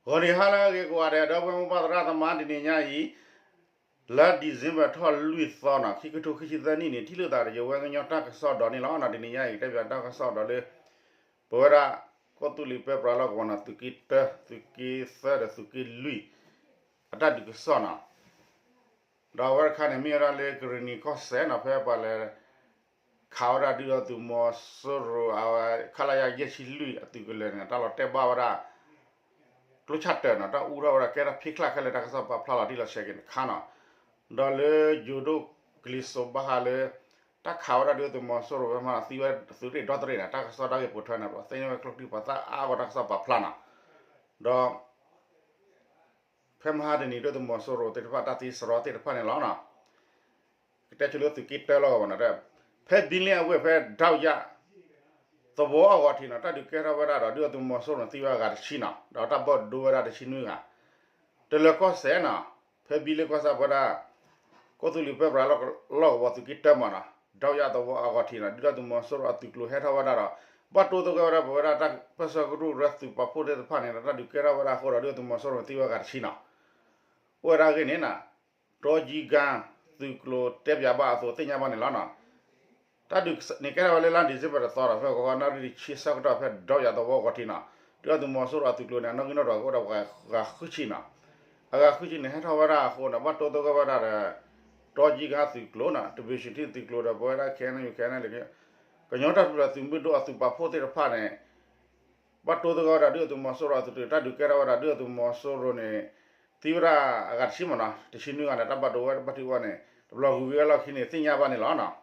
ဂီၤနံၤဟါလၢအဂ့ၤကိးဂၤဒဲး ဒီပုၢ်ဝဲၢ်မိၢ်ပၢ်သရၣ်သမါ တနံၤညါအံၤ လါ December ထီၣ်လွံၢ်သီနီၤ ခံကထိခံဆံသၢနံၣ်န့ၣ် ထံၣ်လိာ်သးဒီးယဝဲကညီတၢ်ကစီၣ်ဒီးန့ၣ်လီၤ. တနံၤညါအံၤ ကတဲဘၣ်တၢ်ကစီၣ်ဒီးလၢ ပဝဲဒၣ် ကီၢ်သူလ့ၤပၢပြးလီၢ်ကဝီၤနီၤ သုးက့တၢ သုးက့သၢဒီးသုးက့လွံၢ် အတၢ်ဒုးကစီၣ်နီၤ ဒီးအဝဲတခါန့ၣ် မ့ၢ်ဝဲဒၣ်လၢကရ့ၣ်နံၤကီၢ်စဲၣ်နီၤ ဖဲပှၤလဲၤခးဝဲဒၣ်ဒုၣ်ဒါသုးမီၤစိရိၤ အဝဲ ခလရ ယဲၢ်ဆံလွံၢ် အသုးကလၢၤန့ၣ် တၢ်လီၤတဲာ်ဘၣ်ဝဲဒၣ် ကျိဆၣ်တၢၢ်နီၤ တၢ်အူထီၣ်ဝဲဒၣ်ကဲထီၣ်ဖံးချၢ်ခဲလၢာ် တၢ်ကစီၣ်ပာ်ဖျါလီၤတံၢ်လီၤဆဲးက့ၤတခါနီၤ ဒီးလ�ၤယိၤဒိၣ်ကလံၤစိးဘၣ်ဃးလၢ တၢ်ခးဝဲဒၣ်ဒုၣ်ဒါသုးမီၤစိရိၤဖဲမး သံဝဲဒၣ်သုးရ့ၣ်ဒီတရ့ၣ်န့ၣ် တၢ်ကစီၣ်ဒၣ်က့ၤပိာ်ထွဲန့ၣ် ပှၤသ့န့ၢ်ဝဲကျိချံမျိာ်သၣ်အါအါဂီၢ် တၢ်ကစီၣ်ပာ်ဖျါနီၤ ဒီး ဖဲမဟါတနံၤ ဒုၣ်ဒါသုးမီၤစိရိၤသ့ၣ်တဖၣ် တၢ်သံစရီသ့ၣ်တဖၣ်န့ၣ်လီၤ. ကတဲဆိလၢသုးက့တၢလီၢ်ကဝီၤနီၤ ဖဲဘံလ့ၣ်အဝ့ၢ်ဖဲ ဒၣ်ယၣ်သဝီအဂီၤထံးနီၤ တၢ်ဒုးကဲထီၣ်ဝဲဒၣ်ဒီး ဒုၣ်ဒါသုးမီၤစိရိၤန့ၣ် သံဝဲအဂၤတဆံနီၤ ဒီးတၢ်ဘၣ်ဒိဝဲဒၣ်တဆံနွံဂၤ တလၢၤကီၢ်စဲၣ်နီၤ ဖဲဘံလ့ၣ်ကီၢ်ဆၣ်ပဝဲဒၣ် ကီၢ်သူလ့ၤပၢပြးလီၢ်ကဝီၤသုးက့တၢမးနီၤ ဒၣ်ယၣ်သဝီအဂီၤထံးနီၤ ဒုၣ်ဒါသုးမီၤစိရိၤအသုးကျိၤဟဲထီၣ်ဝဲဒၣ်ဒီး ဘၣ်တိၢ်သဂၢၢ်ဝဲဒၣ်ပဝဲဒၣ်တၢ်ပၢၢ်ဆၢကရူၢ်ကရၢသုးပာ်ဖှိၣ်သ့ၣ်တဖၣ်န့ၣ်ဒီး တၢ်ဒုးကဲထီၣ်ဝဲဒၣ်အဃိဒီး ဒုၣ်ဒါသုးမီၤစိရိၤန့ၣ်သံဝဲအဂၤတဆံနီၤ အိၣ်ဝဲဒၣ်အဂ့ၢ်န့ၣ်နီၤ တီကံကါသုးကျိၤတဲပၠးဘၣ်အသိးသ့ၣ်ညါဘၣ်န့ၣ်လီၤနီၤ တၢ်ဒုးန့ၣ်ကဲထီၣ်ဝဲလၢလါ December တသီဒီး ဖဲဂီၤဂီၤနၣ်ရံၣ်တဆံဆၢကတီၢ်ဖဲ ဒၣ်ယၣ်သဝီအဂီၤထံးနီၤ ဒုၣ်ဒါသုးမီၤစိရိၤအသုးကျိၤန့ၣ် အနီၣ်ဂံၢ်နီၣ်ဒွးကအိၣ်ဒီးပှၤဂၤဃုဆံနီၤ အဂၤဃုဆံန့ၣ် ဟဲထီၣ်ဝဲဒၣ်အဃိန့ၣ် ဘၣ်တိၢ်သဂၢၢ်ဝဲဒၣ်ဒီး တီကံကါသုးကျိၤနီၤ တဘ့ၣ်ဆူၣ်ထံသုးကျိၤဒီး ပဝဲဒၣ် ခဲအံၤ ခဲအံၤ ကညီတၢ်ထူၣ်ဖျဲးသုးမုၢ်ဒိၣ်အသုးပာ်ဖှိၣ်သ့ၣ်တဖၣ်န့ၣ် ဘၣ်တိၢ်သဂၢၢ်ဝဲဒၣ်ဒုၣ်ဒါသုးမီၤစိရိၤအသုးကျိၤ တၢ်ဒုးကဲထီၣ်ဝဲဒၣ်ဒုၣ်ဒါသုးမီၤစိရိၤန့ၣ် သံဝဲဒၣ်အဂၤတဆံမးနီၤ တဆံနွံဂၤန့ၣ် တၢ်ဘၣ်ဒိဝဲဘၣ်ထံးဝဲန့ၣ် တဘျီဂုၤဝံၤဝဲလီၢ်ခံန့ၣ် သ့ၣ်ညါဘၣ်န့ၣ်လီၤနီၤ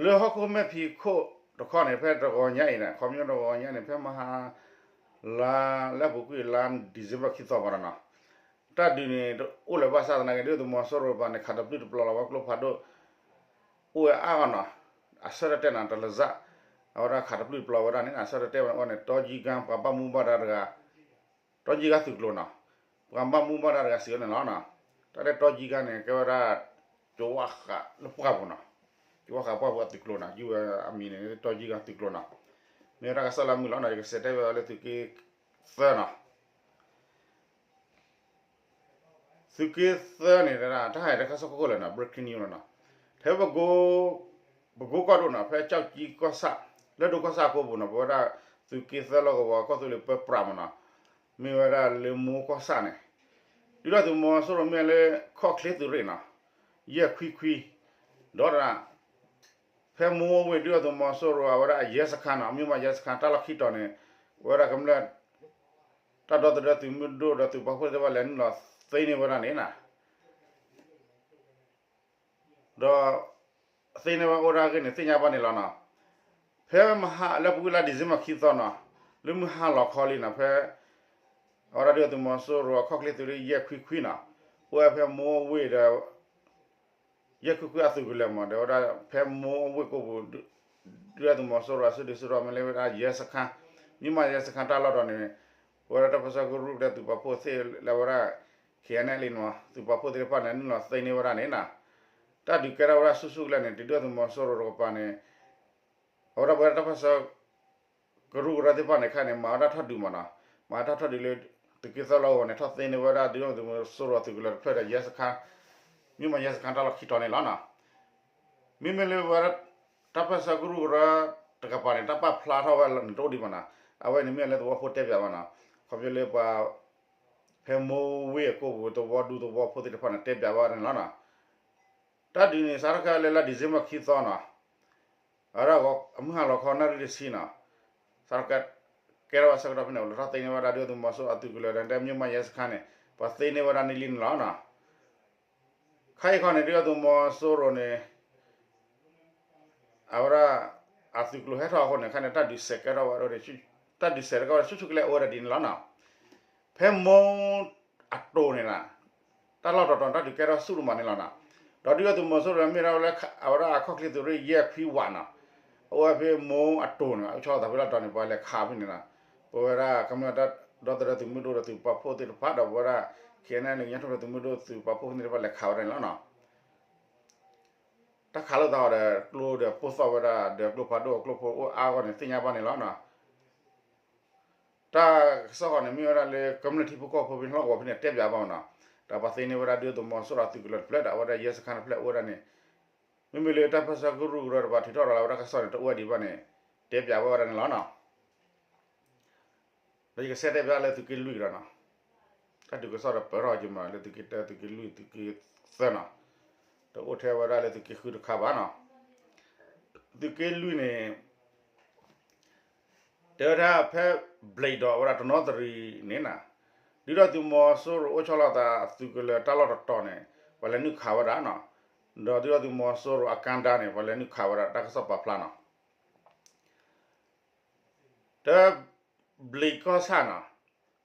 လၢဟီၣ်ခိၣ်မဲာ်ဖံးခိၣ်တခီန့ၣ် ဖဲတဂီၤညါအံၤန့ၣ် ခီပညီတဂီၤညါန့ၣ် ဖဲမဟါလါ လၢအပူၤကွံာ်လါ December ခံသီဘၣ်ဒီးနီၤ တၢ်ဒုးန့ၣ် အိၣ်လၢၤဘၣ်ဆၣ်သနာ်က့ ဒုၣ်ဒါသုးမီၤစိရိၤတကပၤန့ၣ် ခးတပျုၢ်တပျီၤလီၤဝဲကျိဖးဒိၣ် အိၣ်ဝဲအါဂၤနီၤ အဆၢတတဲနီၤ တလၢၤစၢ် အဝဲဒၣ်ခးတပျုၢ်တပျီၤဝဲဒၣ်န့ၣ် အဆၢတတဲဝဲန့ၣ် တီကံကါ ပှၤဘၣ်မူဘၣ်ဒါတဂၤ တီကံကါသုးကျိၤနီၤ ပှၤဘၣ်မူဘၣ်ဒါတဂၤစံးဝဲန့ၣ်လီၤနီၤ တၢ်လၢတီကံကါန့ၣ် ကဲဝဲဒၣ် ကဝၣ်ဃးလၢပှၢ်ပူၤနီၤ ကဝၣ်ဃးပှၢ်ပူၤအသုးကျိၤနီၤ ယုၢ်ဝဲအမံၤန့ၣ် တီကံကါသုးကျိၤနီၤ မ့ၢ်ဝဲဒၣ်ကစီၣ်လၢမုၢ်လီၤနီၤ ယကစံးတဲဝဲလၢသုးက့သၢနီၤ သုးက့သၢန့ၣ် တၢ်ဟဲတခါစ့ၢ်ကီးလၢနီၤ breaking news လီၤနီၤ ထဲပ ပကိကီၢ်ဒိၣ်နီၤ ဖဲကၠီၣ်ကၠံကီၢ်ဆၣ် လၢဒိၣ်ကီၢ်ဆၣ်အကိပူၤနီၤ ပဝဲဒၣ်သုးက့သၢလီၢ်ကဝီၤ ကီၢ်သူလ့ၤပၢပြးမးနီၤ မ့ၢ်ဝဲဒၣ်လၢမိၢ်ကီၢ်ဆၣ်န့ၣ် ဒုၣ်ဒါသုးမီၤစိရိၤမ့ၢ်လၢ ခီၣ်ချ့သုးရ့ၣ်နီၤ ယဲၢ်ခွံခွံ ဒီး ဖဲမိၢ်ဝ့ၢ်ဒုၣ်ဒါသုးမီၤစိရိၤအဝဲဒၣ်အရဲစခန်းနီၤ မြို့မရဲစခန်း တၢ်လီၢ်ခံတီၤန့ၣ် အဝဲဒၣ်ကမျၢၢ် တၢ်ဒီသဒၢသုးမုၢ်ဒိၣ်ဒီးသုးပာ်ဖှိၣ်သ့ၣ်တဖၣ်လဲၤနုာ်လီၤသ့န့ၢ်ဝဲဒၣ်န့ၣ်နီၤ ဒီး သ့န့ၢ်ဝဲအိၣ်ဒၣ်အဂ့ၢ်န့ၣ် သ့ၣ်ညါဘၣ်န့ၣ်လီၤနီၤ. ဖဲမဟါလၢပူၤကွံာ်လါ December ခံသီနီၤ, လၢမုၢ်ဟါလီၤခီလံနီၤ, ဖဲ အဝဲဒၣ်ဒုၣ်ဒါသုးမီၤစိရိၤအခီၣ်ချ့သုးရ့ၣ် ယဲၢ်ခွံခွံနီၤ, အိၣ်ဝဲဖဲမိၢ်ဝ့ၢ်ဒီး ယဲၢ်ခွံခွံအသုးကလၢၤမး ဒီးဝဲဒၣ်ဖဲမိၢ်ဝ့ၢ်ကိၣ်ပူၤ ဒုၣ်ဒါသုးမီၤစိရိၤအစုဒုးစုထီၣ်မ့ၢ်လၢဝဲဒၣ်ရဲစခန်း, မြို့မရဲစခန်း တၢ်လီၢ်တီၤန့ၣ် ပဝဲဒၣ်တၢ်ပၢဆှၢကရူၢ်ကရၢသုးပာ်ဖှိၣ်သ့ၣ်လၢဝဲဒၣ် ခဲအံၤန့ၣ်လံနီၤ, သုးပာ်ဖှိၣ်သ့ၣ်တဖၣ်န့ၣ် နုာ်လီၤသ့န့ၢ်ဝဲဒၣ်န့ၣ်နီၤ. တၢ်ဒုးကဲထီၣ်ဝဲဒၣ်ဆူၣ်ဆူၣ်ကလဲာ်န့ၣ် ဒုၣ်ဒါသုးမီၤစိရိၤတကပၤန့ၣ် အဝဲဒၣ်ပဝဲဒၣ်တၢ်ပၢဆှၢ ကရူၢ်ကရၢသ့ၣ်တဖၣ်န့ၣ်ခါန့ၣ် မၤဝဲဒၣ်ထီၣ်ဒုးမးနီၤ, မၤတၢ်ထီၣ်ဒုးလၢ သုးက့သၢလီၢ်ကဝီၤန့ၣ် ထီၣ်သ့န့ၢ်ဝဲဒၣ်ဒုၣ်ဒါသုးမီၤစိရိၤအသုးကလၢၤတဖျၢၣ်ဒီး ရဲစခန်း, မြို့မရဲစခန်း တၢ်လီၢ်ခံတီၤန့ၣ်လီၤနီၤ. မ့မ့ၢ်လၢဝဲဒၣ် တၢ်ပၢဆှၢကရူၢ်ကရၢတကပၤန့ၣ် တၢ်ပာ်ဖျါထီၣ်ဝဲန့ၣ်တအိၣ်ဒံးဘၣ်နီၤ, အဝဲန့ၣ်မ့ၢ်လၢသဝီဖိတဲပၠးဘၣ်နီၤ, ခီဖျိလၢပှၤ ဖဲမိၢ်ဝ့ၢ်အကိၣ်ပူၤသဝီဒူသဝီဖိသ့ၣ်တဖၣ်န့ၣ် တဲပၠးဘၣ်န့ၣ်လီၤနီၤ. တၢ်ဒုးန့ၣ် စးထီၣ်ခဲလၢလါ December ခံသီနီၤ, အဝဲဒၣ်အမုၢ်ဟါလီၤခီနၣ်ရံၣ်တဆံနီၤ, စးထီၣ်ကဲထီၣ်ဝဲဆၢကတီၢ်ဖဲန့ၣ် အိၣ်လီၤထီၣ်သ့န့ၢ်ဝဲဒၣ်ဒုၣ်ဒါသုးမီၤစိရိၤအသုးကလၢၤဒီး မြို့မရဲစခန်းန့ၣ် ပှၤသ့န့ၢ်ဝဲဒၣ်န့ၢ်လံန့ၣ်လီၤနီၤ. ခါအံၤခီန့ၣ် ဒုၣ်ဒါသုးမီၤစိရိၤန့ၣ် အဝဲဒၣ် အသုးကျိၤဟဲထီၣ်အဃိန့ၣ် ခါန့ၣ် တၢ်ဒုးစဲးကဲထီၣ်ဝဲဒၣ် တၢ်ဒုးစဲးတကဝဲဒၣ် ဆူၣ်ဆူၣ်ကလဲာ်အိၣ်ဝဲဒၣ်ဒ်န့ၣ်လီၤနီၤ. ဖဲမိၢ်အတိၤန့ၣ်နီၤ, တၢ်လီၢ်တတီၤတၢ်ဒုးကဲထီၣ်ဆူၣ်ဒိၣ်မးန့ၣ်လီၤနီၤ. ဒီးဒုၣ်ဒါသုးမီၤစိရိၤမ့ၢ်ဒၣ်ဝဲလၢ အဝဲဒၣ်အခီၣ်ချ့သုးရ့ၣ် ယဲၢ်ခွံဝးနီၤ, အအိၣ်ဝဲဖဲမိၢ်အတိၤန့ၣ် အဆီသးဖဲလၢတီၤန့ၣ် ပှၤလဲၤခးဖဲန့ၣ်နီၤ. ပဝဲဒၣ်ကမျၢၢ်တၢ်ဒီသဒၢသုးမုၢ်ဒိၣ်ဒီးသုးပာ်ဖှိၣ်သ့ၣ်တဖၣ်ဒီးပဝဲဒၣ် ခဲအံၤန့ၣ် ကညီတၢ်ထူၣ်ဖျဲးသုးမုၢ်ဒိၣ်သုးပာ်ဖှိၣ်သ့ၣ်တဖၣ်လဲၤခးဝဲဒၣ်န့ၣ်လီၤနီၤ. တၢ်ခးလိာ်သးအီၤဒီးကျိဒီးပိၢ်သီၣ်ဝဲဒၣ်ဒီးကျိဖးဒိၣ်အကျိဖိအိၣ်အါဂီၢ်န့ၣ် သ့ၣ်ညါဘၣ်န့ၣ်လီၤနီၤ. တၢ်ကစီၣ်ဃီန့ၣ် မ့ၢ်ဝဲဒၣ်လၢကမျၢၢ်ထံဖိကီၢ်ဖိဖဲလီၢ်ကဝီၤဖဲန့ၣ် တဲပၠးဘၣ်မနီၤ, တၢ်ပှၤသ့န့ၢ်ဝဲဒၣ်ဒုၣ်ဒါသုးမီၤစိရိၤအသုးကလၢၤတဖျၢၣ်ဒီး အဝဲဒၣ်ရဲစခန်းတဖျၢၣ်အိၣ်ဝဲဒၣ်န့ၣ်, မ့မ့ၢ်လၢတၢ်ပၢဆှၢကရူၢ်ကရၢတဖၣ်ထုးထီၣ်ရၤလီၤဝဲဒၣ်ကစီၣ်န့ၣ် တအိၣ်ဝဲဒံးဘၣ်န့ၣ် တဲပၠးဝဲဒၣ်န့ၣ်လီၤနီၤ. ဒီးယကဆဲးတဲပၠးလၢသုးက့လွံၢ်ကဒီးနီၤ, တၢ်ဒုးကစီၣ်ဒီးပၢၢ်ထီၣ်က့ၤမး လၢသုးက့တၢ သုးက့လွံၢ် သုးက့သၢနီၤ, တအိၣ်ထဲဝဲဒၣ်လၢသုးက့ဃုတခါဘၣ်နီၤ. သုးက့လွံၢ်န့ၣ် တဲဝဲဒၣ်ဖဲဘျံးဒီးအဝဲဒၣ်တနီသရံၣ်န့ၣ်နီၤ, ဒုၣ်ဒါသုးမီၤစိရိၤအိၣ်ဆီလီၤသးသုးကလၢၤတၢ်လီၢ်တတီၤန့ၣ် ပှၤလဲၤနုာ်ခးဝဲဒၣ်နီၤ, ဒီးဒုၣ်ဒါသုးမီၤစိရိၤအကါဒါန့ၣ် ပှၤလဲၤနုာ်ခးဝဲဒၣ် တၢ်ကစီၣ်ပာ်ဖျါနီၤ. တၢ ဘျံးကီၢ်ဆၣ်နီၤ,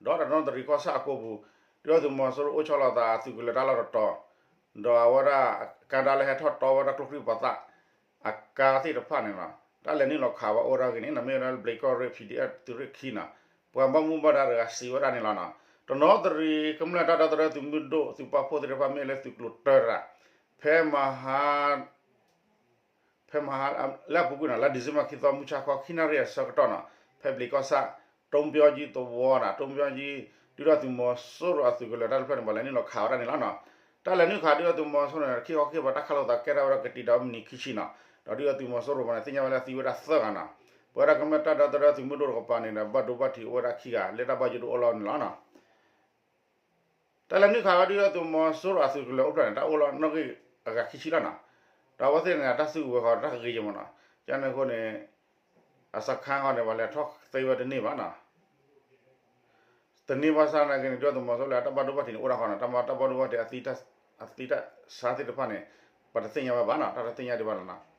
ဒီးတနီသရံၣ်ကီၢ်ဆၣ်အကိာ်ပူၤ, ဒုၣ်ဒါသုးမီၤစိရိၤအိၣ်ဆီလီၤသးသုးကလၢၤတၢ်လီၢ်တတီၤ, ဒီးအဝဲဒၣ်ကါဒါလၢဟဲထီၣ်တီဝဲဒၣ်ကျိချံမျိာ်သၣ် အကါသ့ၣ်တဖၣ်န့ၣ်နီၤ, တၢ်လဲၤနုာ်လီၤခးဝဲအိၣ်ဒၣ်ဂ့ၤန့ၣ်နီၤ, မ့ၢ်ဝဲဒၣ်ဘျံးကီၢ်ရ့ၣ် ဖံးဒံးအဲၣ် သုးရ့ၣ်ခံနီၤ, ပှၤဘၣ်မူဘၣ်ဒါတဂၤစံးဝဲဒၣ်န့ၣ်လီၤနီၤ. တနီသရံၣ်ကမျၢၢ်တၢ်ဒီသဒၢသုးမုၢ်ဒိၣ်သုးပာ်ဖှိၣ်သ့ၣ်တဖၣ်မ့ၢ်လၢသုးကျိၤတၢတဂၤ ဖဲမဟါ ဖဲမဟါ လၢအပူၤကွံာ်နီၤ လါဒံၣ်စ့ဘၢၣ်ခံသီ မုၢ်ဆါခီ ခံနၣ်ရံၣ်အဆၢကတီၢ်နီၤ, ဖဲဘျံးကီၢ်ဆၣ် တိမပျီကၠံသဝီနီၤ, တိမပျီကၠံ ဒုၣ်ဒါသုးမီၤစိရိၤအသုးကလၢၤတၢ်တဖျၢၣ်န့ၣ် ပှၤလဲၤနုာ်လီၤခးဝဲဒၣ်န့ၣ်လီၤနီၤ. တၢ်လဲၤနုာ်ခးဒုၣ်ဒါသုးမီၤစိရိၤန့ၣ် ခံခီခံကပၤ တၢ်ခးလိာ်သးကဲထီၣ်ဝဲဒၣ်ကတံာ်ဒီးမုၢ်နံၤခံဆံနီၤ, ဒီးဒုၣ်ဒါသုးမီၤစိရိၤပှၤန့ၣ် သ့ၣ်ညါဝဲလၢသံဝဲဒၣ်သၢဂၤနီၤ, ပဝဲဒၣ်ကမျၢၢ်တၢ်ဒီသဒၢသုးမုၢ်ဒိၣ်တကပၤန့ၣ်ဒီး ဘၣ်ဒိဘၣ်ထံးအိၣ်ဝဲဒၣ်ခံဂၤ လၢတၢ်ဘၣ်ယိၣ်ဒိၣ်အိၣ်လီၤန့ၣ်လီၤနီၤ. တၢ်လဲၤနုာ်ခးဝဲဒုၣ်ဒါသုးမီၤစိရိၤအသုးကလၢၤအိၣ်ဖျဲၣ်န့ၣ် တၢ်အိၣ်လီၤနီၣ်ဂံၢ်အဂၤခံဆံလီၤနီၤ, ဒီးအဝဲသ့ၣ်န့ၣ် တၢ်စုကဝဲၤဃီတၢ်ဂ့ၤယဲၢ်မးနီၤ, ကန့ၣ်အဃိန့ၣ် အစခန်းဃီန့ၣ် ပှၤလဲၤထီၣ်သ့ဝဲတန့ၢ်ဘၣ်နီၤ. တန့ၢ်ဘၣ်ဆၣ်နာ်က့န့ၣ် ဒုၣ်ဒါသုးမီၤစိရိၤလၢတၢ်ဘၣ်ဒိဘၣ်ထံးန့ၣ်အိၣ်ဒၣ်ဃီနီၤ, တၢ်မၤတၢ်ဘၣ်ဒိဘၣ်ထံးအသံတၢ်ဆါသ့ၣ်တဖၣ်န့ၣ် ပှၤတသ့ၣ်ညါဝဲဘၣ်နီၤ, တၢ်တသ့ၣ်ညါဒံးဘၣ်လီၤနီၤ.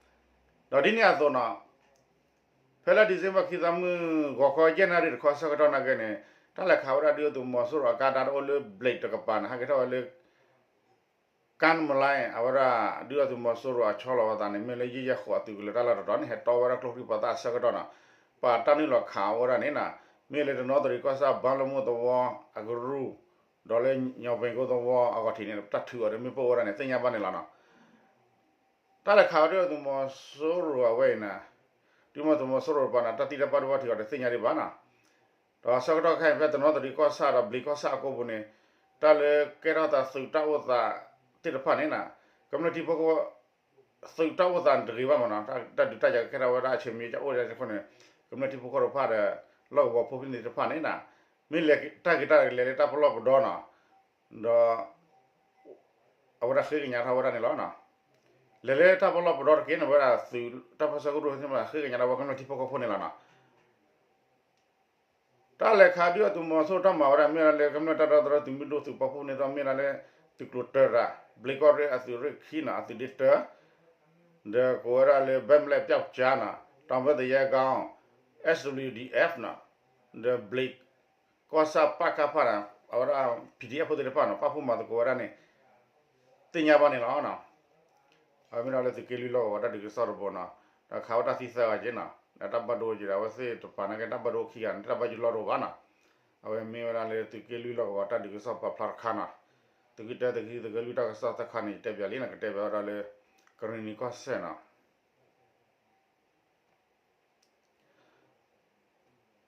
ဒီးဒ်န့ၣ်အသိးနီၤ ဖဲလါဒံၣ်စ့ဘၢၣ်ခံသီ မုၢ်ဂီၤခီယဲၢ်နၣ်ရံၣ်တခီအဆၢကတီၢ်နာ်က့န့ၣ် တၢ်လဲၤခးဝဲဒၣ်ဒုၣ်ဒါသုးမီၤစိရိၤအကါဒါတအိၣ်လၢဘျံးတကပၤန့ၣ် ဟဲက့ၤထီၣ်ဝဲလၢ ကါမလဲၣ် အဝဲဒၣ် ဒုၣ်ဒါသုးမီၤစိရိၤအဆီလီၤဝဲသးန့ၣ် မ့ၢ်လၢယဲၢ်ယဲၢ်ဃိးအသုးကလၢၤတၢ်လီၢ်တတီၤန့ၣ် ဟဲတီဝဲဒၣ်ကျိချံမျိာ်သၣ်အဆၢကတီၢ်နီၤ, ပာ်တၢ်နုာ်လီၤခးဝဲဒၣ်န့ၣ်နီၤ, မ့ၢ်လၢတနီသရံၣ်ကီၢ်ဆၣ် ဘါလမိၢ်သဝီအကရူၢ် ဒီးလၢညီဘ့ကိသဝီအဂီၢ်ထံးန့ၣ် တၢ်ထုးအီၤဒီးမ့ၣ်ပိၢ်ဝဲဒၣ်န့ၣ် သ့ၣ်ညါဘၣ်န့ၣ်လီၤနီၤ. တၢ်လဲၤခးဝဲဒၣ်ဒုၣ်ဒါသုးမီၤစိရိၤအဝဲအံၤန့ၣ် ဒုၣ်ဒါသုးမီၤစိရိၤတကပၤန့ၣ် တၢ်သံတၢ်ဘၣ်ဒိဘၣ်ထံးအီၤတသ့ၣ်ညါဒံးဘၣ်နီၤ. ဒီးဆၢကတီၢ်ခဲအံၤ ဖဲတနီသရံၣ်ကီၢ်ဆၣ်ဒီးဘျံးကီၢ်ဆၣ်အကိာ်ပူၤန့ၣ် တၢ်လၢကဲထီၣ်သးသုးတၢ်အိၣ်သးသ့ၣ်တဖၣ်န့ၣ်နီၤ, ကမျၢၢ်ထံဖိကီၢ်ဖိ သုးတၢ်အိၣ်သးတဂ့ၤဘၣ်မးနီၤ, တၢ်ဒုးတၢ်ယၤကဲထီၣ်ဝဲဒၣ်အဆၢမံၤကအိၣ်ဒၣ်အဃိန့ၣ် ကမျၢၢ်ထံဖိကီၢ်ဖိတဖၣ်ဒီး လီၢ်ကဝီၤဖိဖဲန့ၣ်သ့ၣ်တဖၣ်န့ၣ်နီၤ, မ့ၢ်လဲၤတၢ်ဂ့ၤတၢ်လဲၤလၢတၢ်ပလီၢ်ပဒီနီၤ, ဒီး အဝဲဒၣ်ဃ့ကညးထီၣ်ဝဲဒၣ်န့ၣ်လီၤ. လဲၤလၢတၢ်ပလီၢ်ပဒီတက့ၢ်န့ၣ် ဝဲဒၣ်သုးတၢ်ပၢဆှၢကရူၢ်သ့ၣ်တဖၣ် ဃ့ကညးထီၣ်ဝဲကမျၢၢ်ထံဖိကီၢ်ဖိန့ၣ်လီၤနီၤ. တၢ်လဲၤခးဒုၣ်ဒါသုးမီၤစိရိၤတၢ်မၤဝဲဒၣ် မ့ၢ်ဒၣ်လၢကမျၢၢ်တၢ်ဒီသဒၢသုးမုၢ်ဒိၣ်သုးပာ်ဖှိၣ်န့ၣ်ဒီး မ့ၢ်ဒၣ်လၢ သုးကျိၤတၢတၢ် ဘျံးကီၢ်ရ့ၣ်အသုးရ့ၣ်ခံနီၤ အသုးဒ့တၢ ဒီးကိးဝဲဒၣ်လၢ ဘဲမလဲၣ်ပျောက်ကျားနီၤ တောင်ဘက်သူရဲကောင်း SWDF နီၤ ဒီးဘျံးကီၢ်ဆၣ်ပကဖနီၤ အဝဲဒၣ် ပီၣ်ဒံၣ်အဲၣ်ဖိသ့ၣ်တဖၣ်နီၤ ပာ်ဖှိၣ်မၤသကိးဝဲဒၣ်န့ၣ် သ့ၣ်ညါဘၣ်န့ၣ်လီၤ. အဝဲမ့ၢ်ဒၣ်လၢသုးက့လွံၢ်လီၢ်ကဝီၤတၢ်ဒုးကစီၣ်တဘိနီၤ ဒီးခးဝဲတၢ်သံသၢဂၤက့နီၤ ဒီးတၢ်ဘၣ်ဒိက့ၤဒီး အဝဲသ့ၣ်တပၤနာ်က့ တၢ်ဘၣ်ဒိခံဂၤန့ၣ် တၢ်ဘၣ်ယိၣ်လီၢ်တအိၣ်ဘၣ်နီၤ. အဝဲမ့ၢ်ဝဲဒၣ်လၢသုးက့လွံၢ်လီၢ်ကဝီၤတၢ်ဒုးကစီၣ်ပာ်ဖျါတခါနီၤ သုးက့တၢ သုးက့ဃု သုးက့လွံၢ်တၢ်ကစီၣ်သၢခါန့ၣ် ယတဲပၠးလံနီၤ ကတဲပၠးဝဲဒၣ်လၢ ကရံၣ်နံၤကီၢ်စဲၣ်နီၤ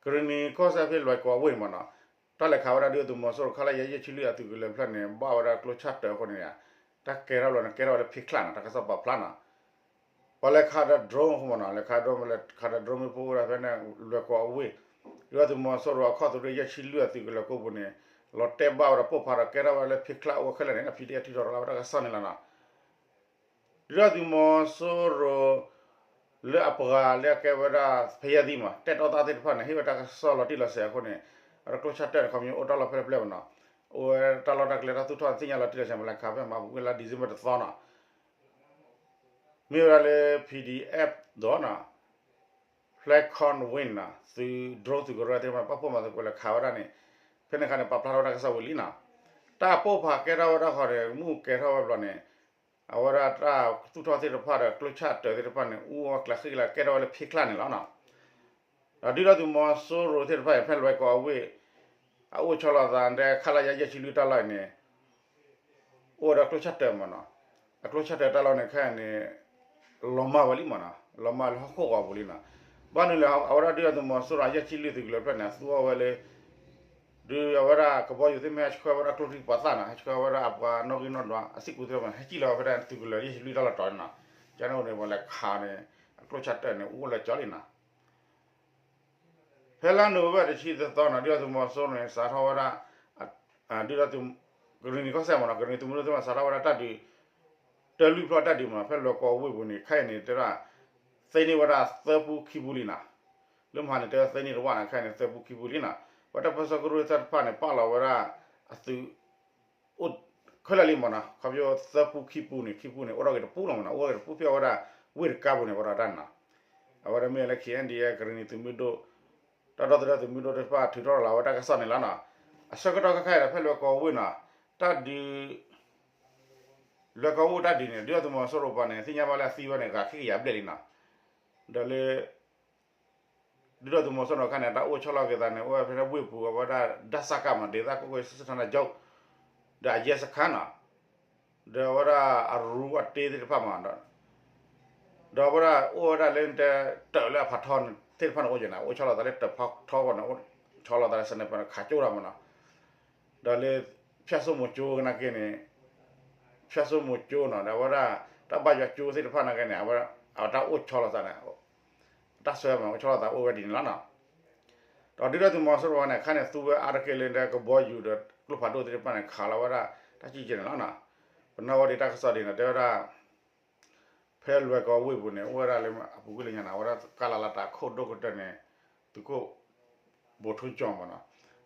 ကရံၣ်နံၤကီၢ်စဲၣ်ဖဲလွဲၢ်ကီၢ်အဝ့ၢ်န့ၣ်မ့ၢ်နီၤ တၢ်လဲၤခးဝဲဒၣ်ဒုၣ်ဒါသုးမီၤစိရိၤ ခလရ ယဲၢ်ဆံလွံၢ်အသုးကလၢၤဖျၢၣ်န့ၣ် ဘၣ်ဝဲဒၣ်ကျိဆၣ်တၢၤအဃိန့ၣ် တၢ်ကဲထီၣ်လီၤန့ၣ် ကဲထီၣ်ဝဲလၢဖ့ချၣ်နီၤ တၢ်ကစီၣ်ပာ်ဖျါနီၤ ပှၤလဲၤခးဒီး drone အဃိမ့ၢ်နီၤ လဲၤခး drone လဲၤခးဒီး drone မ့ၣ်ပိၢ်ဝဲဒၣ်ဖဲန့ၣ် လွဲၢ်ကီၢ်အဝ့ၢ် ဒုၣ်ဒါသုးမီၤစိရိၤအခီၣ်သုးရ့ၣ်ယဲၢ်ဆံလွံၢ်အသုးကလၢၤကိာ်ပူၤန့ၣ် လီၤတဲာ်ဘၣ်ဝဲဒီးပိၢ်ဖးဒီးကဲထီၣ်ဝဲလၢဖ့ချၣ်အိၣ်ဝဲခဲလၢာ်န့ၣ် PDF ထုးထီၣ်ရၤလီၤဝဲတၢ်ကစီၣ်န့ၣ်လီၤနီၤ ဒုၣ်ဒါသုးမီၤစိရိၤ လၢအပှၤလၢအကဲဝဲဒၣ် ဖယဲၢ်သံမး တဲာ်တီသးသ့ၣ်တဖၣ်န့ၣ် ဟ့ၣ်ဝဲတၢ်ကစီၣ်လီၤတံၢ်လီၤဆဲးအဃိန့ၣ် အတၢ်ကျိဆၣ်တၢၤန့ၣ် ခီပညီအိၣ်တၢ်လီၢ်ဖဲလဲၣ်ဖဲလဲၣ်မ့ၢ်နီၤ အိၣ်ဝဲတၢ်လီၢ်တၢ်ကျဲတၢ်သူၣ်ထီၣ်န့ၣ် သ့ၣ်ညါလီၤတံၢ်လီၤဆဲးမး လဲၤခးဖဲမဟါပူၤကွံာ်လါ December တသီနီၤ မ့ၢ်ဝဲဒၣ်လၢ PDF ဒီးနီၤ Falcon Wing နီၤ သုး drone သုးကရၢသ့ၣ်တဖၣ်န့ၣ် ပာ်ဖှိၣ်မၤသကိးလဲၤခးဝဲဒၣ်န့ၣ် ဖဲန့ၣ်အခါန့ၣ် ပာ်ဖျါထီၣ်ဝဲတၢ်ကစီၣ်ဝံၤလံနီၤ တၢ်ပိၢ်ဖးကဲထီၣ်ဝဲဒၣ်ဃီန့ၣ် မ့ၣ်ပိၢ်ကဲထီၣ်ဝဲဘျီန့ၣ် အဝဲဒၣ်တၢ်သူၣ်ထီၣ်သ့ၣ်တဖၣ်ဒီးကျိဆၣ်တၢၤသ့ၣ်တဖၣ်န့ၣ် အူအီၣ်ကျးဃ့ကလးကဲထီၣ်ဝဲလၢဖ့ချၣ်န့ၣ်လီၤနီၤ ဒီးဒုၣ်ဒါသုးမီၤစိရိၤသ့ၣ်တဖၣ်အံၤ ဖဲလွဲၢ်ကီၢ်အဝ့ၢ် အအိၣ်ဆီလီၤသးဒီး ခလရ ယဲၢ်ဆံလွံၢ်တၢ်လီၢ်အံၤန့ၣ် အိၣ်ဝဲဒီးကျိဆၣ်တၢၤမ့ၢ်နီၤ အကျိဆၣ်တၢၤတၢ်လီၢ်န့ၣ် ခဲအံၤန့ၣ် လီၤမၢ်ဝဲလံမ့ၢ်နီၤ လီၤမၢ်လၢဟီၣ်ခိၣ်ဂီၤပူၤလံနီၤ ဘၣ်မနုၤလဲၣ် အဝဲဒၣ်ဒုၣ်ဒါသုးမီၤစိရိၤ ယဲၢ်ဆံလွံၢ်သုးကလၢၤဖျၢၣ်န့ၣ် အသူအီၤဝဲလၢ ဒုးအဝဲဒၣ်ကဘီယူၤသ့ၣ်မ့ၢ်ဟဲဆှၢဝဲဒၣ်ကျိချံမျိာ်သၣ်န့ၣ် ဟဲဆှၢဝဲဒၣ်အပှၤနီၣ်ဂံၢ်နီၣ်ဒွး အစံၣ်ကူသ့ၣ်တဖၣ်န့ၣ် ဟဲစံၣ်လီၤဝဲဖဲဒၣ်သုးကလၢၤ ယဲၢ်ဆံလွံၢ်တၢ်လီၢ်တတီၤန့ၣ်နီၤ. ကန့ၣ်အဃိန့ၣ် ပှၤလဲၤခးန့ၣ် အကျိၣ်ဆၣ်တၢၢ်န့ၣ် အိၣ်လၢကၠီလံနီၤ. ဖဲလါနိၣ်ဝ့ဘၢၣ်တဆံတသီန့ၣ် ဒုၣ်ဒါသုးမီၤစိရိၤန့ၣ် စးထီၣ်ဝဲဒၣ် ဒုၣ်ဒါသုး ကရ့ၣ်နံၤကီၢ်စဲၣ်မ့ၢ်နီၤ ကရ့ၣ်နံၤသုးမုၢ်ဒိၣ်သ့ၣ်တဖၣ် စးထီၣ်ဝဲဒၣ်တၢ်ဒုး တၢလုၢ်ဖျီၣ်တၢ်ဒုးမ့ၢ်နီၤ ဖဲလွဲၢ်ကီၢ်ဝ့ၢ်ပူၤန့ၣ် ခဲအံၤန့ၣ် တဲဒၣ် သ့န့ၢ်ဝဲဒၣ်သၢပူၤခံပူၤလံနီၤ. လၢမဟါန့ၣ် တဲသ့န့ၢ်တဝၣ်န့ၣ် ခဲအံၤန့ၣ် သၢပူၤခံပူၤလံနီၤ. ပှၤတၢ်ပၢဆှၢကရူၢ်သ့ၣ်တဖၣ်န့ၣ် ပာ်လီၤဝဲဒၣ် အသုး အိၣ်ခဲလၢာ်လံမ့ၢ်နီၤ ခီဖျိသၢပူၤခံပူၤန့ၣ် ခံပူၤန့ၣ် အိၣ်ထီၣ်က့ၤတပူၤလီၤမ့ၢ်နီၤ အိၣ်ထီၣ်က့ၤတပူၤဖဲဝဲဒၣ် ဝ့ၢ်တကါပူၤန့ၣ် ပှၤဒီးတၢ်နီၤ. အဝဲဒၣ်မ့ၢ်လၢ KNDF ကရ့ၣ်နံၤသုးမုၢ်ဒိၣ် တၢ်ဒီသဒၢသုးမုၢ်ဒိၣ်သ့ၣ်တဖၣ်ထုးထီၣ်လီၤဝဲတၢ်ကစီၣ်န့ၣ်လီၤနီၤ. အဆၢကတီၢ်ခဲခါအံၤဒီး ဖဲလွဲၢ်ကီၢ်ဝ့ၢ်နီၤ တၢ်ဒုး လွဲၢ်ကီၢ်ဝ့ၢ်တၢ်ဒုးန့ၣ် ဒုၣ်ဒါသုးမီၤစိရိၤပှၤန့ၣ် သ့ၣ်ညါဘၣ်လၢအသံဝဲန့ၣ် ဂၤခံကယၤဘျဲၣ်လံနီၤ. ဒီးလၢ ဒုၣ်ဒါသုးမီၤစိရိၤအခါန့ၣ် တၢ်အိၣ်ဆီလီၤက့ၤသးန့ၣ် အိၣ်ဝဲဖဲဝ့ၢ်ပူၤ အဝဲဒၣ် ဒၣ်စၢ်ကၣ်မး ဒေသကွပ်ကဲစစ်ဌာနချုပ် ဒီးအရဲစခန်းနီၤ. ဒီးအဝဲဒၣ်အရူအတ့သ့ၣ်တဖၣ်မး ဒီးအဝဲဒၣ်အိၣ်ဝဲဒၣ်လၢ တၢးလၢအဖးထီသ့ၣ်တဖၣ်န့ၣ်အိၣ်က့ၤန့ၣ် အိၣ်ဆီလီၤသးလၢတၢးဖးထီဂီၢ်န့ၣ် အိၣ်ဆီလီၤသးလၢ sniper န့ၣ် ခးကၠိတၢ်မ့ၢ်နီၤ. ဒီးလၢ ဖၠၣ်စိမိၤကၠိကနၣ်က့န့ၣ် ဖၠၣ်စိမိၤကၠိနီၤ ဒီးအဝဲဒၣ် တၢ်ဘါယွၤကၠိသ့ၣ်တဖၣ်နာ်က့န့ၣ် အဝဲဒၣ်အတၢ်အိၣ်ဆီလီၤသးန့ၣ် တၢ်ဆၢမး အိၣ်ဆီလီၤသးအိၣ်ဝဲဒ်န့ၣ်လီၤနီၤ. ဒီးဒုၣ်ဒါသုးမီၤစိရိၤန့ၣ် ခါန့ၣ်သူဝဲအါတက့ၢ်လၢ ကဘီယူၤဒီးကျိဖးဒိၣ်သ့ၣ်တဖၣ်န့ၣ် ခးလီၤဝဲဒၣ် တၢ်ကံၢ်ကဲန့ၣ်လီၤနီၤ. ပနၢ်ဝဲဒၣ်တၢ်ကစီၣ်ဒ်န့ၣ် တဲဝဲဒၣ် ဖဲလွဲၢ်ကီၢ်ဝ့ၢ်ပူၤန့ၣ် အိၣ်ဝဲဒၣ်လၢအပူၤကွံာ်လၢညါန့ၣ် အဝဲဒၣ်ကါလီၤလၢတၢ်ခိၣ်ဒိၣ်ကတၢၢ်န့ၣ် သုးခိၣ် ဘိၣ်ထူကၠီမ့ၢ်နီၤ.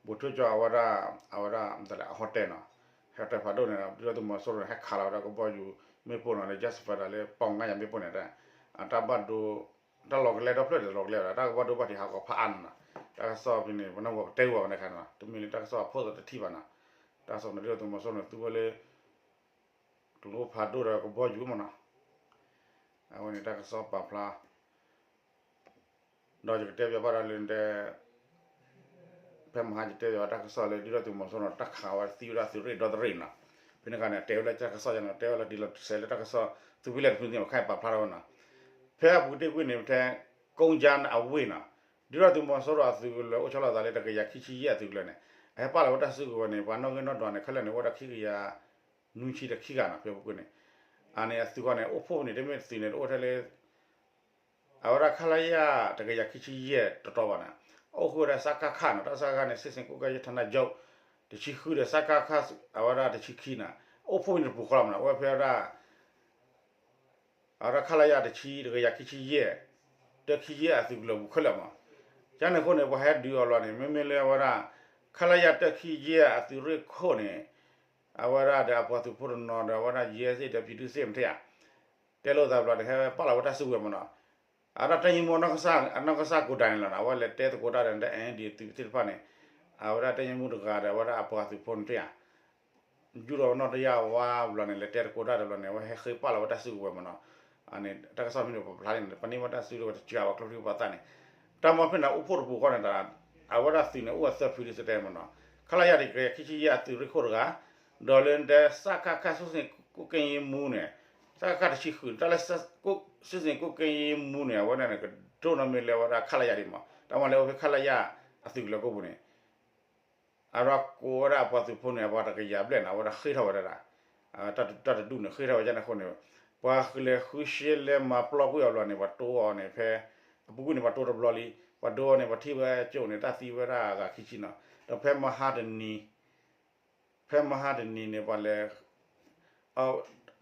ဘိၣ်ထူကၠီအဝဲဒၣ် အဝဲဒၣ်မတၤလဲၣ် အဟီၣ်တဲၣ်နီၤ ဟီၣ်တဲၣ်ဖးဒိၣ်န့ၣ် ဒုၣ်ဒါသုးမီၤစိရိၤန့ၣ် ဟဲခးလီၤဝဲဒၣ်ကဘီယူၤမ့ၣ်ပိၢ်နီၤ လၢ jet fighter လၢ ပီၣ်ငါယၤမ့ၣ်ပိၢ်န့ၣ် အတၢ်ဘၣ်ဒိ တၢ်လီၤကလဲဒီဖျၢၣ်ဒီးလီၤကလဲဝဲဒၣ် တၢ်ကဘီဒိဘၣ်ထံးဟးဂီၤဖးအါန့ၣ်နီၤ. တၢ်ကစီၣ်ဖဲန့ၣ် ပနၢ်ဝဲပတဲဝဲကနၣ်ခါန့ၣ်နီၤ တမ့ၢ်လၢတၢ်ကစီၣ်အဖီၣ်သးတထံၣ်ဘၣ်နီၤ. တၢ်ကစီၣ်န့ၣ် ဒုၣ်ဒါသုးမီၤစိရိၤန့ၣ် သူဝဲလၢ ကျိဖးဒိၣ်ဒီးကဘီယူၤမ့ၢ်နီၤ. အဝဲန့ၣ်တၢ်ကစီၣ်ပာ်ဖျါ ဒီးယကတဲပၠးဘၣ်ဒီးလၢတဲ ဖဲမဟါယတဲပၠးဘၣ်တၢ်ကစီၣ်လၢ ဒုၣ်ဒါသုးမီၤစိရိၤန့ၣ် တၢ်ခးဝဲသံဝဲဒၣ်သုးရ့ၣ်ဒီသရ့ၣ်နီၤ. ဖဲန့ၣ်အခါန့ၣ် တဲဝဲလၢတၢ်ကစီၣ်ယါန့ၣ် တဲဝဲလၢဒ်လီၤတစဲးလၢတၢ်ကစီၣ် သုးဖဲလဲၣ်တဖုန့ၣ် ပခါအံၤပာ်ဖျါထီၣ်ဝဲနီၤ. ဖဲအပူၤတ့ၢ်ကွံာ်န့ၣ် ဖဲ ကိကၠါအဝ့ၢ်နီၤ ဒုၣ်ဒါသုးမီၤစိရိၤအသုးကလၢၤ အိၣ်ဆီလီၤသးလၢတကယၤခံဆံယဲၢ်အသုးကလၢၤန့ၣ် အဟဲပာ်လီၤဝဲတၢ်စုကဝဲၤန့ၣ် ပှၤနီၣ်ဂံၢ်နီၣ်ဒွးန့ၣ် ခဲလၢာ်န့ၣ် အိၣ်ဝဲဒၣ်ခံကယၤ နွံဆံဒီးခံဂၤနီၤ ဖဲအပူၤကွံာ်န့ၣ် အန့ၣ်အသုးခီန့ၣ် အိၣ်ဖှိၣ်န့ၣ် တမ့ၢ်တသုးန့ၣ် တအိၣ်ထဲလၢ အဝဲဒၣ် ခလရ တကယၤခံဆံယဲၢ်တတီၤဘၣ်န့ၣ် အိၣ်ဃုာ်ဝဲဒၣ် စကခ နီၤ တၢ်စကခ န့ၣ် စစ်ဆင်ရေးကွပ်ကဲရေးဌာနချုပ် တဆံဃုဒီး စကခ အဝဲဒၣ်တဆံခံန့ၣ် အိၣ်ဖှိၣ်န့ၣ်တပူၤဃီလီၤမ့ၢ်နီၤ အိၣ်ဝဲဖဲဝဲဒၣ် အဝဲဒၣ် ခလရ တဆံ တကယၤခံဆံယဲၢ် တၢခံယဲၢ်အသုးကလၢၤပူၤခဲလၢာ်မ့ၢ်နီၤ. ကန့ၣ်အဃိန့ၣ် ပှၤဟဲဒုးအီၤလီၤန့ၣ် မ့မ့ၢ်လၢအဝဲဒၣ် ခလရ တၢခံယဲၢ်အသုးရ့ၣ်ခိၣ်န့ၣ် အဝဲဒၣ်ဒီးအပှၤသုးဖိတနီၤဒီး အဝဲဒၣ် ရဲစစ် ဒီး ပြည်သူ့စစ် မ့ၢ်ထံၣ်ဧါ တဲလိာ်သးဘျီန့ၣ် ဟဲပာ်လီၤဝဲတၢ်စုကဝဲၤမ့ၢ်နီၤ. အဝဲဒၣ်တပ်ရင်းမှူး အနီၢ်ကစၢ် အနီၢ်ကစၢ်ကိးဒၣ်န့ၣ်လီၤနီၤ အဝဲလဲၤတဲသကိးတၢ်ဒီး တၢ် အဲၣ်အၣ်ဒီး သုးသ့ၣ်တဖၣ်န့ၣ် အဝဲဒၣ် တပ်ရင်းမှူးတဂၤဒီး အဝဲဒၣ်အပှၤသုးဖိန့ၣ်တ့ၢ်ဧါ ယူၢ်ထီၣ်ဝဲနီၣ်တယၢ်ဝါဘျီန့ၣ် လဲၤတဲသကိးတၢ်ဒီးဘျီန့ၣ် အဝဲဟဲဃ့ပာ်လီၤဝဲတၢ်စုကဝဲၤမ့ၢ်နီၤ. အန့ၣ် တၢ်ကစီၣ်မ့ၢ်န့ၣ် ပပဖျါန့ၣ် ပန့ၢ်ဘၣ်တၢ်စုကဝဲၤတစှၤဘၣ် ကျိချံပှၤသၣ်န့ၣ် တၢ်မီၢ်ဖဲန့ၣ် အိၣ်ဖှိၣ်တပူၤဃီန့ၣ် အဝဲဒၣ်သုးန့ၣ် အိၣ်အသၢဖုဒ်စတဲမ့ၢ်နီၤ. ခလရ တကယၤခံဆံယဲၢ်အသုးရ့ၣ်ခိၣ်တဂၤ ဒီးလၢတဲ စကခ စစ်ဆင်ရေးကွပ်ကဲရေးမှူးန့ၣ် စကခ တဆံဃု တၢ်လၢ စစ်ဆင်ရေးကွပ်ကဲရေးမှူးန့ၣ် အဝဲဒၣ်န့ၣ် ကဒိၣ်နီၢ်မ့ၢ်လၢအဝဲဒၣ် ခလရ ဒံးမ့ၢ် တၢ်မၤလၢအိၣ်ဖဲ ခလရ အသုးကလၢၤကိးပူၤန့ၣ် အဝဲဒၣ်ကိးဝဲဒၣ်အပှၤသုးဖိန့ၣ် အပှၤတကယၤဘျဲၣ်န့ၣ် အဝဲဒၣ်ဃ့ထီၣ်ဝဲဒၣ် တၢ်တဒူၣ်န့ၣ် ဃ့ထီၣ်ဝဲဒၣ်န့ၣ်အဃိန့ၣ် ပှၤလဲၤဃုရှဲလဲၤမၤပျီကွံာ်အီၤဘျီန့ၣ် ပှၤတိအီၤန့ၣ် ဖဲ အပူၤကွံာ်န့ၣ် ပှၤတိတဘျီလံ ပှၤဒိအီၤန့ၣ် ပှၤထံၣ်ဝဲကၠိန့ၣ် တၢ်သံဝဲဒၣ်အဂၤခံဆံနီၤ ဒီးဖဲမဟါတနံၤ ဖဲမဟါတနံၤန့ၣ် ပှၤလဲၤ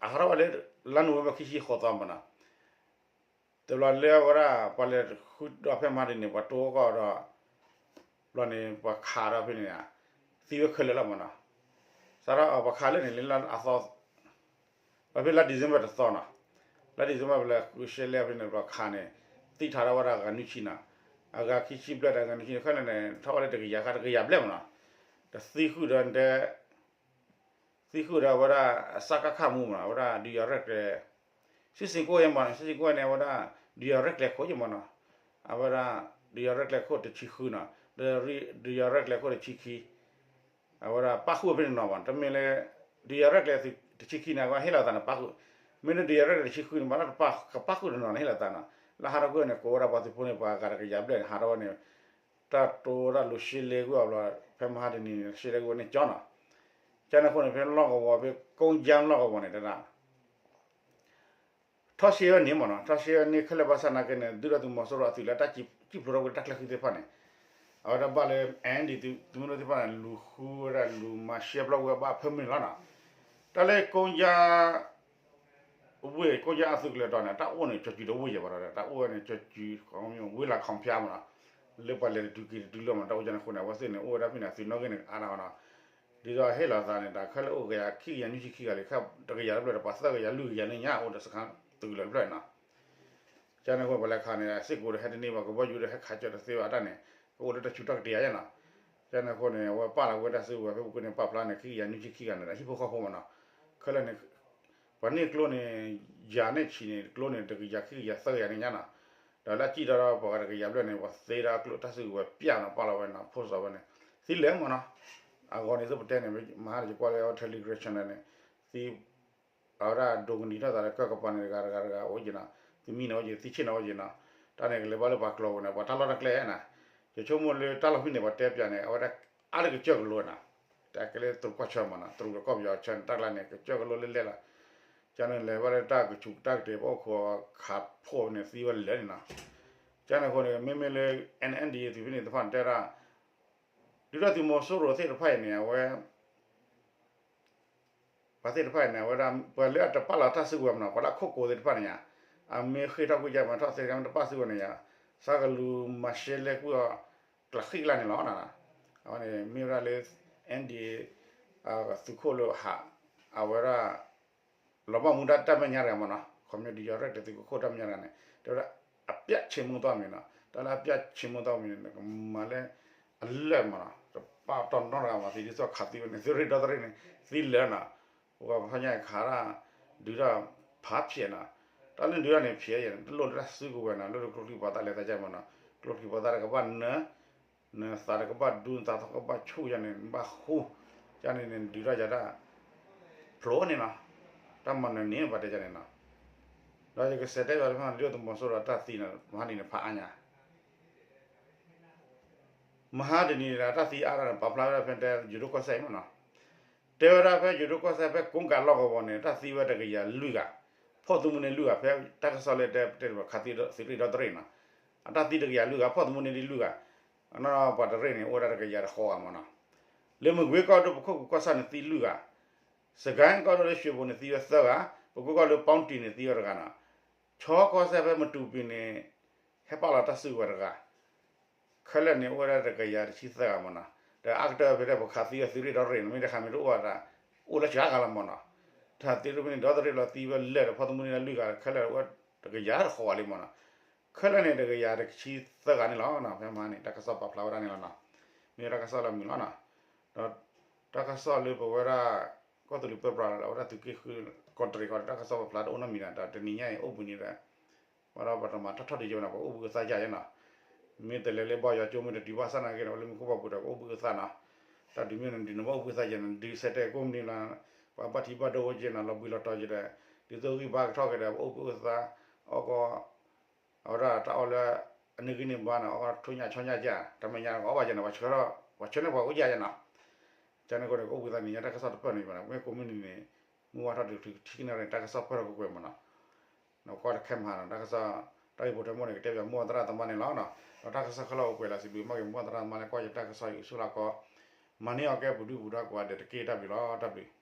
အဟးထီၣ်ဝဲလၢ လါနိၣ်ဝ့ဘၢၣ်ခံဆံဃိးသီမ့ၢ်နီၤ တဘျီလၢအဝဲဒၣ် ပှၤလဲၤဃုဒီးဖဲမဟါတနံၤန့ၣ် ပှၤတိကီၢ်ဒီး ဘျီန့ၣ် ပှၤခးဒီးဖဲန့ၣ် သံဝဲခဲလၢာ်လီၤမ့ၢ်နီၤ စးထီၣ်ပှၤခးလၢန့ၣ် လၢလါအသီ ပှၤဖဲလါ December တသီနီၤ လါ December ပလဲၤဃုရှဲလဲၤဖဲန့ၣ် ပှၤခးန့ၣ် သံထးထီၣ်ဝဲဒၣ်အဂၤနွံဆံနီၤ အဂၤခံဆံဘျဲၣ်ဒီးအဂၤနွံဆံန့ၣ် ခဲလၢာ်န့ၣ် ထီၣ်ဝဲလၢတကယၤဃၣ် တကယၤဘျဲၣ်မ့ၢ်နီၤ တသံဃုာ်ဒီးတဲ သံဃုာ်ဒီးအဝဲဒၣ် စကခ မူးမ့ၢ်နီၤ အဝဲဒၣ် ဒုးယၤရဲၣ်ကျဲၤ စစ်ဆင်ရေးကွပ်ကဲရေးမှူး စစ်ဆင်ရေးကွပ်ကဲရေးမှူးန့ၣ် အဝဲဒၣ် ဒုးယၤရဲၣ်ကျဲၤခိၣ်ယမ့ၢ်နီၤ အဝဲဒၣ် ဒုးယၤရဲၣ်ကျဲၤခိၣ်တဆံဃုနီၤ ဒုးယၤရဲၣ်ကျဲၤခိၣ်တဆံခံ အဝဲဒၣ်ပၣ်ဃုာ်ဖဲန့ၣ်နီၤဘၣ် တမ့ၢ်လၢ ဒုးယၤရဲၣ်ကျဲၤတဆံခံန့ၣ် အဝဲဟ့ၣ်လီၤသးန့ၣ်ပၣ်ဃုာ် မ့ၢ်လၢဒုးယၤရဲၣ်ကျဲၤတဆံဃုန့ၣ် ဘၣ်လၢကပၣ်ဃုာ်တနီၤန့ၣ် ဟ့ၣ်လီၤသးနီၤ လၢဟးထီၣ်ကွံာ်န့ၣ် ကိးဝဲဒၣ်ပှၤသုးဖိန့ၣ် ပှၤဂၤတကယၤဘျဲၣ်န့ၣ် ဟးထီၣ်ဝဲန့ၣ် တၢ်တိတၢ်လိၤရှဲလဲကွံာ်အီၤဘျီ ဖဲမဟါတနံၤန့ၣ် ရှဲလဲကွံာ်ဝဲန့ၣ်ကၠီနီၤ. ကန့ၣ်အဃိန့ၣ် ဖဲလီၢ်ကဝီၤ ဖဲကိးယါလီၢ်ကဝီၤန့ၣ် တဒၣ် ထီၣ်ရှဲဝဲန့ၣ်မ့ၢ်နီၤ, ထီၣ်ရှဲဝဲန့ၣ် ခဲလၢာ်ဘၣ်ဆၣ်နာ်က့န့ၣ် ဒုၣ်ဒါသုးမီၤစိရိၤအသုးလၢတၢ်စံၣ်ဖျိးထီၣ်ကွံာ်တၢ်ချၢဃံသ့ၣ်တဖၣ်န့ၣ် အဝဲဒၣ်ဘၣ်လၢ အဲၣ်ဒံၣ် သုးမုၢ်ဒိၣ်သ့ၣ်တဖၣ်န့ၣ် လူၤဃုဝဲဒၣ်လူၤမၤရှဲပျီဝဲဘၣ်ဖၢမုၢ်န့ၣ်လီၤနီၤ. တၢ်လၢကိးယါ ဝ့ၢ်ကိးယါအသုးကလၢၤဒီးန့ၣ် တၢ်အိၣ်န့ၣ်ကၠီၤစုၤတဝ့ၢ်ယဲၢ်ဘၣ်ဒီး တၢ်အိၣ်ဝဲန့ၣ်ကၠီၤစုၤ ဝ့ၢ်လၢခီဖျိမ့ၢ်နီၤ, လၢပှၤလဲၤတတုၤက့ၤတတုၤလီၤမ့ၢ်နီၤ, တၢ်အိၣ်ကန့ၣ်အဃိန့ၣ် အဝဲသ့ၣ်န့ၣ် အိၣ်ဝဲဒၣ်ဖဲန့ၣ် အသုးနီၣ်ဂံၢ်န့ၣ်အါထီၣ်နီၤ. ဒ်သိးဟ့ၣ်လီၤသးန့ၣ် တၢ်ခဲလၢာ်အိၣ်ကယၤခံကယၤနွံဆံခံဂၤလံ ခဲတကယၤတဖျၢၣ်ဒီး ပှၤသၢကယၤလွံၢ်ကယၤန့ၣ်ညါအိၣ်ဒီးစခါသုးကလၢၤတဖျၢၣ်နီၤ. ကန့ၣ်အဃိပှၤလဲၤခးန့ၣ် စ့ၢ်ကီးဒီးဟဲတန့ၢ်ဘၣ် ကဘီယူၤဒီးဟဲခးကၢၤတသ့ဘၣ်တၢ်န့ၣ် ကအိၣ်လၢတၢ်ဆူးတၢ်ကတ့ၤဧါနီၤ. ကန့ၣ်အဃိန့ၣ် အဝဲပာ်လီၤဝဲတၢ်စုကဝဲၤဖဲပူၤကွံာ်န့ၣ် ပာ်ဖျါန့ၣ် ခံကယၤနွံဆံခံဂၤန့ၣ်ဒီး ဟံၣ်ဖိဃီဖိမ့ၢ်နီၤ. ခဲလၢာ်န့ၣ် ပှၤန့ၢ်ကျိန့ၣ် ယၤန့ၣ်ဆံးန့ၣ် ကျိန့ၣ် တကယၤခံကယၤသၢကယၤန့ၣ်ညါနီၤ. ဒီးလၢအစံၣ်ဒီးပှၤဂၤတကယၤဘျဲၣ်န့ၣ် ပှၤသ့ဒၣ်အကျိတၢ်စုကဝဲၤပျၢ်နီၤ ပာ်လီၤဝဲနီၤ post အီၤဝဲန့ၣ် သံလၢာ်မ့ၢ်နီၤ. အဂီၢ်န့ၣ် သုပတဲန့ၣ် မဟါန့ၣ် ယကွၢ်လၢ Telegram channel န့ၣ် သံ အဝဲဒၣ်ဒိးကနံၤထီၣ်သးလၢကၢၢ်ကပၤန့ၣ် တဂၤတဂၤတဂၤအိၣ်က့ၤနီၤ, သုမံန့ၣ်အိၣ်က့ၤ သုဆ့ၣ်န့ၣ်အိၣ်က့ၤနီၤ. တၢ်န့ၣ်ကလဲၤဘၣ်လၢပှၤကျိၤဝဲန့ၣ် ပှၤတၢ်လီၢ်တၢ်ကျဲနီၤ. ယဆိကမိၣ်လၢတၢ်လီၢ်ဖဲန့ၣ် ပှၤတဲပၠးန့ၣ် အဝဲဒၣ်အါလၢကစၢၢ်ကလိန့ၣ်, တၢ်ကဲလၢတရူးကီၢ်ဆၢမ့ၢ်နီၤ, တရူးဒီးကီၢ်ပယီၤဆၢန့ၣ် တၢ်ကျါန့ၣ် ကစၢၢ်ကလိလၢလဲၣ်လီၤ. ကန့ၣ်လဲၤဘၣ်လၢတၢ်ကဆူးတၢ်ကတ့ၤ ပအိၣ်ခိးခးဖှိၣ်န့ၣ်သံဝဲလၢာ်န့ၣ်နီၤ. ကန့ၣ်အဃိန့ၣ် မ့မ့ၢ်လၢ NND သုးဖဲန့ၣ်တဖၣ်န့ၣ် တဲဒၣ် ဒုၣ်ဒါသုးမီၤစိရိၤသ့ၣ်တဖၣ်အံၤန့ၣ် အဝဲ ပှၤသ့ၣ်တဖၣ်အံၤန့ၣ် အဝဲဒၣ် ပှၤလၢအတပာ်လီၤတၢ်စုကဝဲၤမ့ၢ်နီၤ, ပှၤလၢအခိၣ်ကိးသ့ၣ်တဖၣ်န့ၣ်ညါ, အမ့ၢ်ဃ့ၢ်ထီၣ်ကွံာ်ယါ မၤထီၣ်သ့ၣ်တဖၣ်မ့ၢ်တပာ်စုကဝဲၤန့ၣ်ညါ, စးကလူၤမၤရှဲလဲကွံာ်အီၤ ကျးဃံကျါန့ၣ်လီၤ. အဝဲန့ၣ်မ့ၢ်ဝဲဒၣ်လၢ NDAA သုးခိၣ်လၢဟး အဝဲဒၣ် လီၤဘၣ်မူဒါတၢ်မဲာ်ညါတဂၤမ့ၢ်နီၤ, ခီပညီဒုးယၤရဲၣ်တသုးခိၣ်တၢ်မဲာ်ညါတဂၤန့ၣ် တဲဝဲဒၣ် အပျၢ်ဆ့မိၣ်သီမ့ၢ်နီၤ, တၢ်လၢအပျၢ်ဆ့မိၣ်သီမ့ၢ်န့ၣ် ကမၤလၢအလၢာ်မ့ၢ်နီၤ, တပာ်တီၢ်နီတဂၤမ့ၢ် သံဒ်သိးခးသံဝဲန့ၣ် သုးရ့ၣ်ဒီသရ့ၣ်န့ၣ် သံလၢာ်နီၤ, ပှၤဖီၣ်ညါခးတၢ် ဒုးတၢ်ဖးဖျဲးနီၤ, တၢ်လၢဒုးတၢ်န့ၣ်ဖျဲးယဲၢ် တလိၣ်လၢတၢ်စုကဝဲၤနီၤ, လၢကျိချံပှၤသၣ်လဲၤသးကဲမ့ၢ်နီၤ, ကျိချံပှၤသၣ်တကဘၣ်နၢ နသးတကဘၣ်ဒူ နသးထီၣ်ကဘၣ်ဆူၣ်ယါန့ၣ် နဘၣ်ဟူ, ယါန့ၣ်န့ၣ် ဒုးတၢ်ယၤတၢ် ဖျိန့ၣ်နီၤ, တၢ်မၤနၢၤန့ၣ် ပှၤတဲယါန့ၣ်နီၤ, ဒီးယကစးတဲဘၣ်လၢဖဲန့ၣ် ဒုၣ်ဒါသုးမီၤစိရိၤတၢ်သံန့ၣ် မဟါတနံၤန့ၣ်ဖးအါညါ မဟါတနံၤန့ၣ် တၢ်သံအါဒၣ်န့ၣ် ပာ်ဖျါဝဲဒၣ်ဖဲတဲယိၤဒိၣ်ကီၢ်စဲၣ်အံၤမ့ၢ်နီၤ, တဲဝဲဒၣ်ဖဲယိၤဒိၣ်ကီၢ်စဲၣ် ဖဲကိးကးလီၢ်ကဝီၤန့ၣ် တၢ်သံဝဲတကယၤလွံၢ်ဂၤ, ဖီၣ်သမူန့ၢ်လွံၢ်ဂၤ ဖဲတၢ်ကစီၣ်လၢတဲတဲခးသံသုးရ့ၣ်ဒီသရ့ၣ်နီၤ, အတၢ်သံတကယၤလွံၢ်ဂၤ ဖီၣ်သမူန့ၢ်ဒ်လွံၢ်ဂၤ, အနီၢ်ပှၤတရ့ၣ်န့ၣ် အိၣ်ဝဲဒၣ်တကယၤတဃိးဂၤမ့ၢ်နီၤ, လၢမကွ့ကီၢ်ဒိၣ်ပခိၣ်ကီၢ်ဆၣ်န့ၣ်သံလွံၢ်ဂၤ, စကဲကီၢ်ဒိၣ်လၢရွှေဘိုန့ၣ်သံဝဲသၢဂၤ, ပကိကီၢ်လၢပီၣ်တံၣ်န့ၣ်သံဝဲတဂၤနီၤ, ခၠီကီၢ်စဲၣ်ဖဲမတူၤပံၤန့ၣ် ဟဲပာ်လီၤတၢ်စုကဝဲၤတဂၤ ခဲလၢာ်န့ၣ် အိၣ်ဝဲဒၣ်တကယၤတဆံသၢဂၤမ့ၢ်နီၤ, ဒီးအါကတၢၢ်ဖဲဒၣ်ပခးသံအသုးရ့ၣ်ဒီရ့ၣ်န့ၣ် မ့ၢ်တခါမ့ၢ်တအိၣ်ဘၣ်တၢ် အိၣ်လၢစှၤဂၤလီၤမ့ၢ်နီၤ, တၢ်သံတမ့ၢ်န့ၣ် ဒီသရ့ၣ်လီၤသံဝဲလၢာ်ဒီးဖီၣ်သမူန့ၢ်လၢလွံၢ်ဂၤ ခဲလၢာ်အိၣ်တကယၤတဃိးဂၤလံမ့ၢ်နီၤ, ခဲလၢာ်န့ၣ်တကယၤတဆံသၢဂၤန့ၣ်လီၤ, ဖဲမဟါန့ၣ် တၢ်ကစီၣ်ပာ်ဖျါဝဲဒၣ်န့ၣ်လီၤနီၤ, မ့ၢ်တၢ်ကစီၣ်လၢအမုာ်လီၤနီၤ, ဒီးတၢ်ကစီၣ်လၢပဝဲဒၣ် ကီၢ်သူလ့ၤပၢပြး အဝဲဒၣ်သုးက့ဃု ကီးတရံးကီး တၢ်ကစီၣ်ပာ်ဖျါတအိၣ်နီတမံၤနီၤ, ဒီးတနံၤညါအံၤအိၣ်ဘှံးန့ၣ်ဒီး ဘၣ်ဒီးပတမၤထီၣ်ထီၣ်ဒံးက့ၤနီၤ, ပအိၣ်ဘှံးအသးယါနီၤ, မ့ၢ်တလဲၤလၢဘီယီကၠိမ့ၢ်တတုၤဘၣ်ဆၣ်နာ်က့ဒီး လၢမူခိၣ်ဘီပူၤဒီး ပအိၣ်ဘှံးအသးနီၤ, တၢ်ဒုးမ့ၢ်နဒုးနဘၣ်အိၣ်ဘှံးအသးယါနီၤ, ဒုးဆဲးတဲကိးမုၢ်နံၤလီၤ, ပှၤဘၣ်ထံဘၣ်ဒိဝဲက့ၤနီၤ, လီၤဘှံးလီၤတီၤက့ၤဒီး ဒ်သိးဂံၢ်ဘါကထီၣ်က့ၤဒီး ပအိၣ်ဘှံးအိၣ်သး, အီၣ်ကီး အဝဲဒၣ်တၢ်အီၣ်လၢ အန့ၢ်ဂံၢ်န့ၢ်ဘါနီၤ, အီၣ်ကီးထိၣ်ညၣ်ဆီညၣ်ကၢ်, တၢ်မဲာ်ညါအီၣ်ဘၣ်ယါနီၤ, ပှၤဆၢထီၣ် ပှၤဆၢန့ၢ်ပှၤအိၣ်ယါယါနီၤ, ကန့ၣ်အဃိန့ၣ် ကအိၣ်ဘှံးသးနံၤညါ တၢ်ကစီၣ်တပၢၢ်န့ၣ်ဘၣ်နီၤ, မ့ၢ်ကိးမုၢ်နံၤန့ၣ် မုၢ်ဝါထီၣ်တုၤထံကနၣ်ရံၣ် တၢ်ကစီၣ်ပၢၢ်ထီၣ်ကွ့ၢ်ကွ့ၢ်မ့ၢ်နီၤ, နကွၢ်တခဲမဟါနီၤ, တၢ်ကစီၣ် တၢ်ဂ့ၢ်ပိာ်ထွဲမီၢ်န့ၣ် ကတဲပၠးမိၢ်သရၣ်သမါန့ၣ်လီၤနီၤ, ဒီးတၢ်ကစီၣ်ခဲလၢာ်အိၣ်ကွဲးလၢစံးဘျုးမၤဂ့ၤမိၢ်သရၣ်သမါလၢကွၢ်ယတၢ်ကစီၣ်အံၤအဆူၣ်လၢကီး, မၤန့ၢ်အီၣ်ကဲပှၤဒုၣ်ပှၤဒါကိးဂၤဒဲးတက့ၢ်, တၢ်ဘျုးလီၤ, တၢ်ဘျုး.